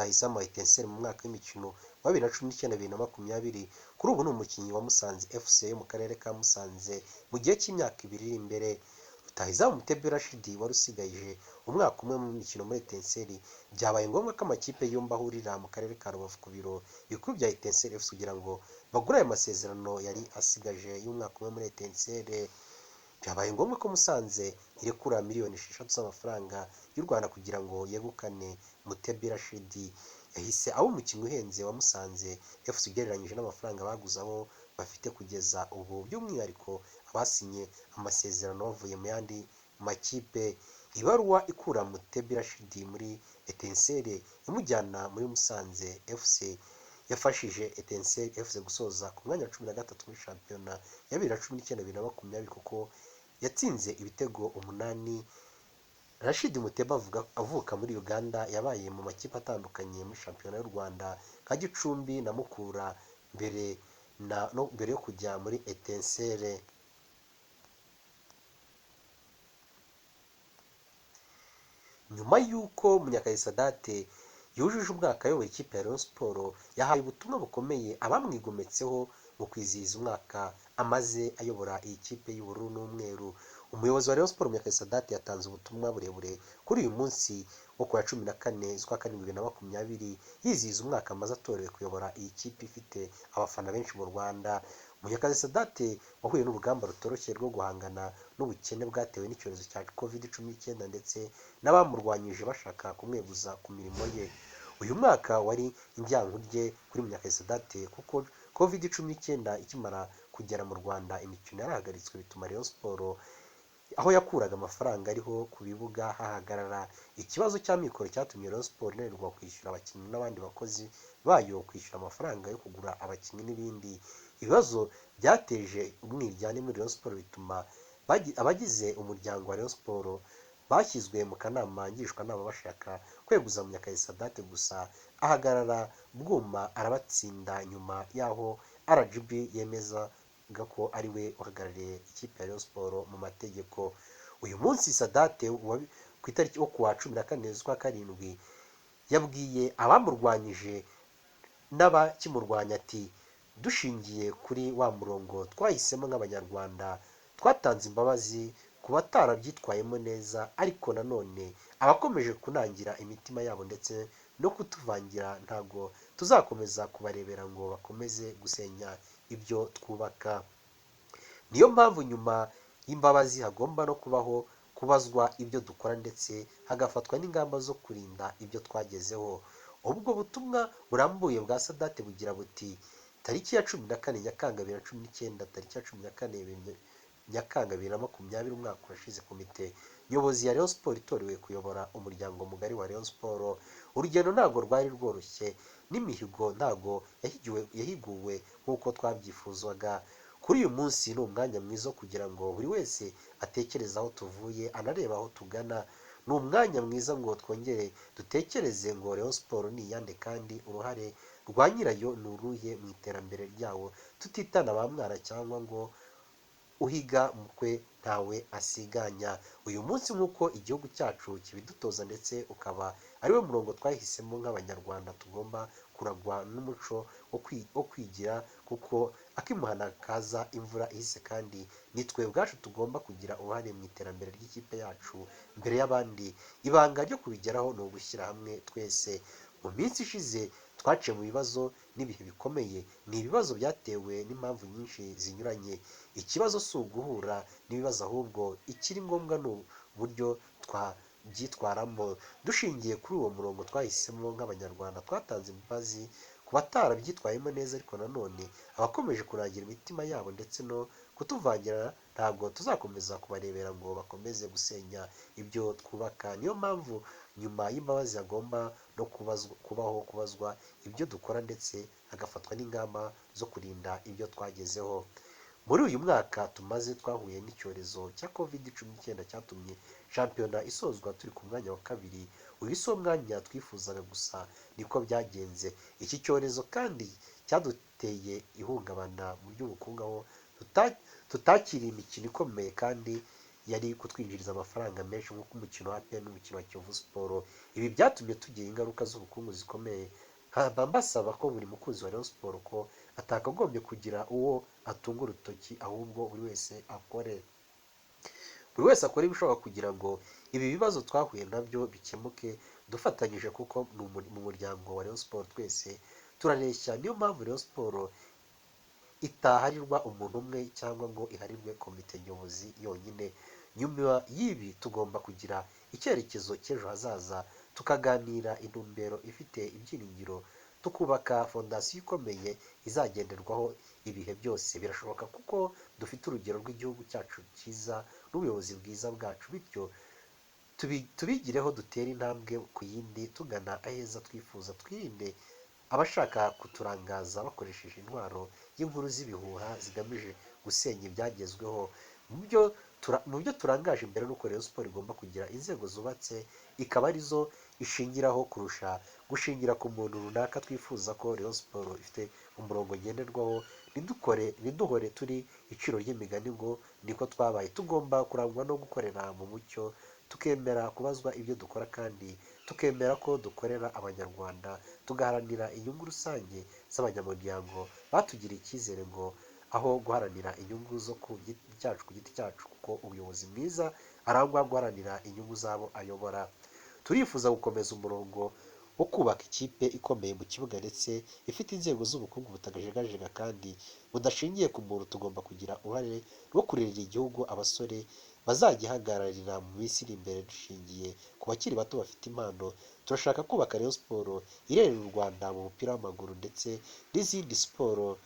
rutahizamu wa Etincelles mu mwaka w'imikino wa 2019-2020, kuri ubu ni umukinnyi wa Musanze FC yo mu karere ka Musanze mu gihe cy'imyaka 2 iri imbere. Rutahizamu Mutebi Rashid wari usigaje umwaka umwe mu mikino muri Etincelles, byabaye ngombwa ko amakipe yombi ahurira mu karere ka Rubavu ku biro bikuru bya Etincelles FC kugira ngo bagure ayo masezerano yari asigaje y'umwaka umwe muri Etincelles. Byabaye ngombwa ko Musanze irekura miliyoni 6 z'amafaranga y'u Rwanda kugira ngo yegukane Mutebi Rashid. Yahise aba umukinnyi uhenze wa Musanze FC ugereranyije n'amafaranga baguze abo bafite kugeza ubu, by'umwihariko abasinye amasezerano bavuye mu yandi makipe. Ibaruwa ikura Mutebi Rashid muri Etincelles imujyana muri Musanze FC yafashije Etincelles FC gusoza ku mwanya wa 13 muri shampiyona ya 2019-2020 kuko yatsinze ibitego 8. Rashid Mutebi avuka muri Uganda, yabaye mu makipe atandukanye muri shampiyona y'u Rwanda nka Gicumbi na Mukura mbere yo kujya muri Etincelles. Nyuma y'uko Munyakazi Sadate yujuje umwaka ayoboye ikipe ya Rayon Sports, yahaye ubutumwa bukomeye abamwigometseho mu kwizihiza umwaka amaze ayobora iyi kipe y'ubururu n'umweru. Umuyobozi wa Rayon Sports Munyakazi Sadate yatanze ubutumwa burebure kuri uyu munsi wo ku wa 14 z'ukwa karindwi 2020, yizihiza umwaka amaze atorewe kuyobora iyi kipe ifite abafana benshi mu Rwanda. Munyakazi Sadate wahuye n'urugamba rutoroshye rwo guhangana n'ubukene bwatewe n'icyorezo cya Covid-19 ndetse n'abamurwanyije bashaka kumweguza ku mirimo ye. Uyu mwaka wari indyankurye kuri Munyakazi Sadate kuko Covid-19 ikimara kugera mu Rwanda imikino yarahagaritswe, bituma Rayon Sports aho yakuraga amafaranga ariho ku bibuga hahagarara. Ikibazo cy'amikoro cyatumye Rayon Sports inanirwa kwishyura abakinnyi n'abandi bakozi bayo, kwishyura amafaranga yo kugura abakinnyi n'ibindi. Ibibazo byateje umwiryane muri Rayon Sports bituma abagize umuryango wa Rayon Sports bashyizwe mu kanama ngishwanama bashaka kweguza Munyakazi Sadate, gusa ahagarara bwuma arabatsinda nyuma y'aho RGB yemezaga ko ari we uhagarariye ikipe ya Rayon Sports mu mategeko. Uyu munsi Sadate ku itariki wo kuwa 14 z'ukwa karindwi yabwiye abamurwanyije n'abakimurwanya ati: dushingiye kuri wa murongo twahisemo nk'Abanyarwanda, twatanze imbabazi ku batarabyitwayemo neza, ariko nanone abakomeje kunangira imitima yabo ndetse no kutuvangira ntabwo tuzakomeza kubarebera ngo bakomeze gusenya ibyo twubaka. Niyo mpamvu nyuma y'imbabazi hagomba no kubaho kubazwa ibyo dukora ndetse hagafatwa n'ingamba zo kurinda ibyo twagezeho. Ubwo butumwa burambuye bwa Sadate bugira buti: tariki ya 14 Nyakanga 2019, tariki ya 14 Nyakanga 2020, umwaka urashize komite nyobozi ya Rayon Sports itorewe kuyobora umuryango mugari wa Rayon Sports. Urugendo ntabwo rwari rworoshye n'imihigo ntabwo yahiguwe nk'uko twabyifuzaga. Kuri uyu munsi ni umwanya mwiza wo kugira ngo buri wese atekereze aho tuvuye anareba aho tugana. Ni umwanya mwiza ngo twongere dutekereze ngo Rayon Sports ni iyande kandi uruhare rwa nyirayo ni uruhe mu iterambere ryawo, tutitana ba mwana cyangwa ngo uhiga mukwe ntawe asiganya. Uyu munsi nk'uko igihugu cyacu kibidutoza ndetse ukaba ariwe murongo twahisemo nk'Abanyarwanda, tugomba kuragwa n'umuco wo kwigira, kuko akimuhana kaza imvura ihise, kandi nitwe ubwacu tugomba kugira uruhare mu iterambere ry'ikipe yacu mbere y'abandi. Ibanga ryo kubigeraho ni ugushyira hamwe twese. Mu minsi ishize twaciye mu bibazo n'ibihe bikomeye, ni ibibazo byatewe n'impamvu nyinshi zinyuranye. Ikibazo si uguhura n'ibibazo, ahubwo ikiri ngombwa ni uburyo twabyitwaramo. Dushingiye kuri uwo murongo twahisemo nk'Abanyarwanda, twatanze imbabazi ku batarabyitwayemo neza, ariko nanone abakomeje kurangira imitima yabo ndetse no kutuvangira ntabwo tuzakomeza kubarebera ngo bakomeze gusenya ibyo twubaka. Niyo mpamvu nyuma y'imbabazi hagomba no kubaho kubazwa ibyo dukora ndetse hagafatwa n'ingamba zo kurinda ibyo twagezeho. Muri uyu mwaka tumaze twahuye n'icyorezo cya Covid-19 cyatumye shampiyona isozwa turi ku mwanya wa 2. Uyu si wo mwanya twifuzaga, gusa niko byagenze. Iki cyorezo kandi cyaduteye ihungabana mu by'ubukungu aho tutakiriye imikino ikomeye kandi yari kutwinjiriza amafaranga menshi nk'uko umukino wa APR n'umukino wa Kiyovu Sport. Ibi byatumye tugira ingaruka z'ubukungu zikomeye. Nkaba mbasaba ko buri mukunzi wa Rayon Sport ko atakagombye kugira uwo atunga urutoki, ahubwo buri wese akore ibishoboka kugira ngo ibi bibazo twahuye nabyo bikemuke dufatanyije, kuko mu muryango wa Rayon Sport twese turareshya. Niyo mpamvu Rayon Sport itaharirwa umuntu umwe cyangwa ngo iharirwe komite nyobozi yonyine. Nyuma y'ibi tugomba kugira icyerekezo cy'ejo hazaza, tukaganira intumbero ifite ibyiringiro, tukubaka fondasiyo ikomeye izagenderwaho ibihe byose. Birashoboka kuko dufite urugero rw'igihugu cyacu cyiza n'ubuyobozi bwiza bwacu, bityo tubigireho, dutere intambwe ku yindi tugana aheza twifuza, twirinde abashaka kuturangaza bakoresheje intwaro y'inkuru z'ibihuha zigamije gusenya ibyagezweho. Mu byo turangaje imbere nuko Rayon Sport igomba kugira inzego zubatse, ikaba arizo ishingiraho kurusha gushingira ku muntu runaka. Twifuza ko Rayon Sport ifite umurongo ngenderwaho, ntiduhore turi iciro ry'imigani ngo niko twabaye. Tugomba kurangwa no gukorera mu mucyo, tukemera kubazwa ibyo dukora, kandi tukemera ko dukorera Abanyarwanda, tugaharanira inyungu rusange z'abanyamuryango batugiriye icyizere, ngo aho guharanira inyungu zo ku giti cyacu ku giti cyacu, kuko umuyobozi mwiza arangwa guharanira inyungu z'abo ayobora. Turifuza gukomeza umurongo wo kubaka ikipe ikomeye mu kibuga ndetse ifite inzego z'ubukungu butajegajega kandi budashingiye ku muntu. Tugomba kugira uruhare rwo kurerera igihugu abasore bazagihagararira mu minsi iri imbere, dushingiye ku bakiri bato bafite impano. Turashaka kubaka Rayon Sport irerera u Rwanda mu mupira w'amaguru ndetse n'izindi siporo.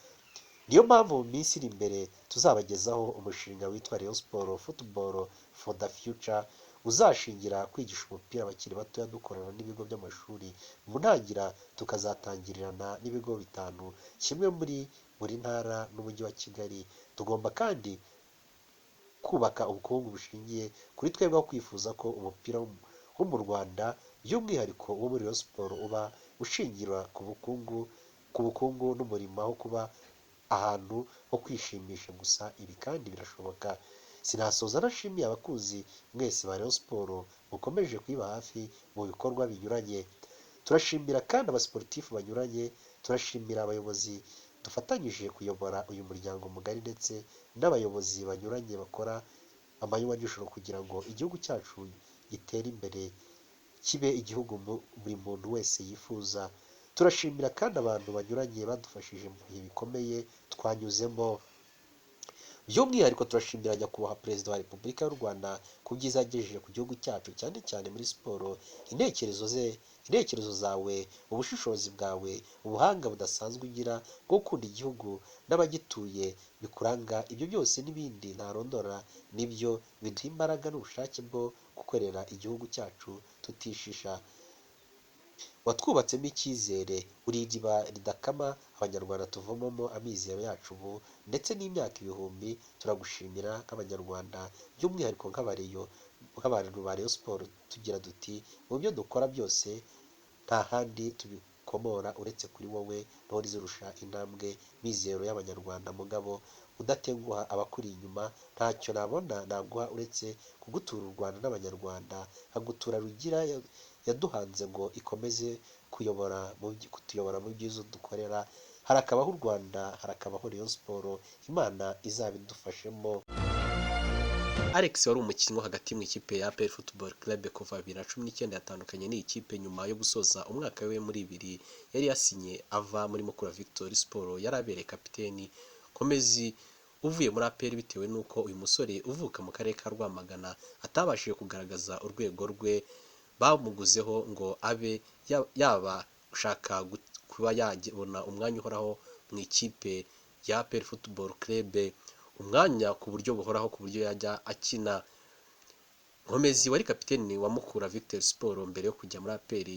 Niyo mpamvu mu minsi iri imbere tuzabagezaho umushinga witwa Rayon Sport Football for the Future, uzashingira kwigisha umupira abakiri batoya dukorana n'ibigo by'amashuri. Mu ntangira tukazatangirirana n'ibigo bitanu, kimwe muri buri ntara n'umujyi wa Kigali. Tugomba kandi kubaka ubukungu bushingiye kuri twebwe, aho kwifuza ko umupira wo mu Rwanda, by'umwihariko uwo muri Rayon Sport, uba ushingira ku bukungu n'umurimo aho kuba ahantu ho kwishimisha gusa. Ibi kandi birashoboka. Sinasoza ntashimiye abakunzi mwese ba Rayon Sport mukomeje kuyiba hafi mu bikorwa binyuranye. Turashimira kandi abasiporutifu banyuranye, turashimira abayobozi dufatanyije kuyobora uyu muryango mugari, ndetse n'abayobozi banyuranye bakora amanywa n'ijoro kugira ngo igihugu cyacu gitere imbere, kibe igihugu buri muntu wese yifuza. Turashimira kandi abantu banyuranye badufashije mu bihe bikomeye twanyuzemo. By'umwihariko turashimira Nyakubahwa Perezida wa Repubulika y'u Rwanda ku byiza yagejeje ku gihugu cyacu, cyane cyane muri siporo. Intekerezo ze, intekerezo zawe, ubushishozi bwawe, ubuhanga budasanzwe ugira bwo gukunda igihugu n'abagituye bikuranga, ibyo byose n'ibindi ntarondora nibyo biduha imbaraga n'ubushake bwo gukorera igihugu cyacu tutishisha. Watwubatsemo icyizere, uri iriba ridakama Abanyarwanda tuvomamo amizero yacu ubu ndetse n'imyaka ibihumbi. Turagushimira nk'Abanyarwanda, by'umwihariko nk'Abareyo, nk'abantu ba Rayon Sport, tugira duti mu byo dukora byose nta handi tubikomora uretse kuri wowe, ntore izirusha intambwe, mizero y'Abanyarwanda, mugabo udatenguha abakuri inyuma. Ntacyo nabona naguha uretse kugutura u Rwanda n'Abanyarwanda, nkagutura Rugira yaduhanze ngo ikomeze kutuyobora mu byiza dukorera. Harakabaho u Rwanda, harakabaho Rayon Sport, Imana izabidufashemo. Alex wari umukinnyi wo hagati mu ikipe ya APR Football Club kuva 2019 yatandukanye n'iyi kipe nyuma yo gusoza umwaka we muri ibiri yari yasinye ava muri Mukura Victory Sport yari abereye kapiteni. Nkomezi uvuye muri APR bitewe n'uko uyu musore uvuka mu karere ka Rwamagana atabashije kugaragaza urwego rwe bamuguzeho ngo abe yaba ushaka kuba yabona umwanya uhoraho mu ikipe ya APR Football Club, umwanya ku buryo buhoraho, ku buryo yajya akina. Nkomezi wari kapiteni wa Mukura Victory Sport mbere yo kujya muri APR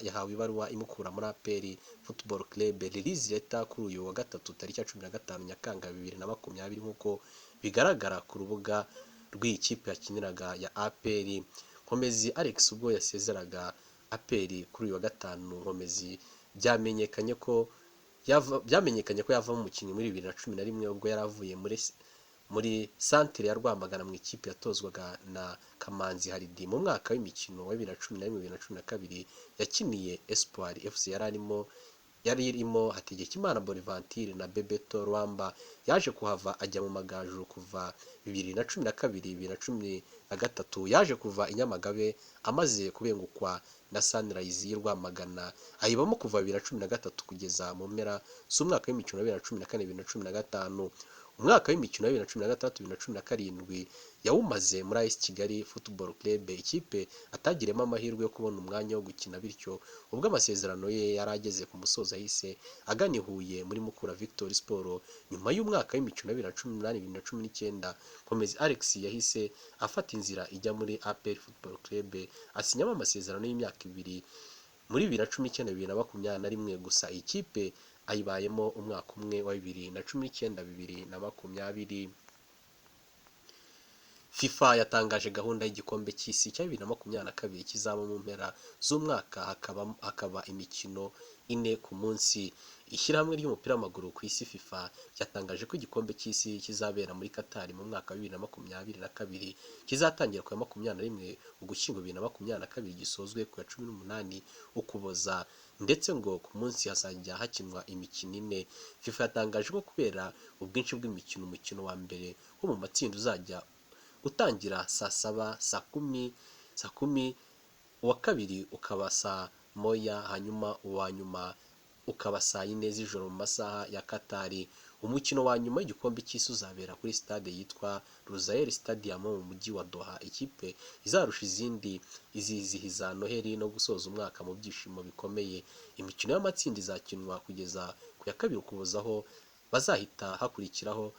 yahawe ibaruwa imukura muri APR Football Club, release letter, kuri uyu wa gatatu tariki ya 15 Nyakanga 2020, nk'uko bigaragara ku rubuga rw'iyi kipe yakiniraga ya APR. Nkomezi Alex ubwo yasezeraga APR kuri uyu wa gatanu, Nkomezi byamenyekanye ko yavamo umukinnyi muri 2011 ubwo yari avuye muri Muri santire ya Rwamagana mu ikipe yatozwaga na Kamanzi Haridi. Mu mwaka w'imikino wa 2011 2012 yakiniye Espoir FC yari irimo Hategekimana Bonaventure na Bebeto Rwamba. Yaje kuhava ajya mu Magaju kuva 2012 2013. Yaje kuva i Nyamagabe amaze kubengukwa na Sunrise y'i Rwamagana, ayibamo kuva 2013 kugeza mu mpera z'umwaka w'imikino wa 2014 2015. Umwaka w'imikino wa 2016 2017 yawumaze muri AS Kigali Football Club, ikipe atagiriyemo amahirwe yo kubona umwanya wo gukina. Bityo ubwo amasezerano ye yari ageze ku musozo, yahise agana i Huye muri Mukura Victory Sport. Nyuma y'umwaka w'imikino wa 2018 2019, Nkomezi Alex yahise afata inzira ijya muri APR Football Club, asinyamo amasezerano y'imyaka 2 muri 2019 2021. Gusa iyi kipe ayibayemo umwaka umwe wa 2019 2020. FIFA yatangaje gahunda y'igikombe cy'isi cya 2022 kizaba mu mpera z'umwaka, hakaba imikino 4 ku munsi. Ishyirahamwe ry'umupira w'amaguru ku isi FIFA ryatangaje ko igikombe cy'isi kizabera muri Qatar mu mwaka wa 2022 kizatangira ku ya 21 Ugushyingo 2022, gisozwe ku ya 18 Ukuboza, ndetse ngo ku munsi hazajya hakinwa imikino 4. FIFA yatangaje ko kubera ubwinshi bw'imikino, umukino wa mbere wo mu matsinda uzajya utangira saa 7, saa 10, uwa kabiri ukaba saa 1, hanyuma uwa nyuma ukaba saa 4 z'ijoro mu masaha ya Qatar. Umukino wa nyuma w'igikombe cy'isi uzabera kuri stade yitwa Lusail Stadium mu mujyi wa Doha. Ikipe izarusha izindi izizihiza Noheli no gusoza umwaka mu byishimo bikomeye. Imikino y'amatsinda izakinwa kugeza ku ya 2 Ukuboza, aho bazahita hakurikiraho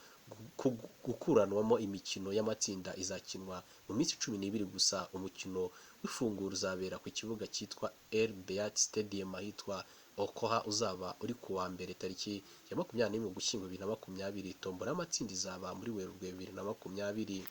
gukuranwamo. Imikino y'amatsinda izakinwa mu minsi 12 gusa. Umukino w'ifunguro uzabera ku kibuga cyitwa El Bayt Stadium ahitwa Okoha, uzaba uri ku wa mbere tariki ya 21 Ugushyingo 2020. Tombora y'amatsinda izaba muri Werurwe 2020.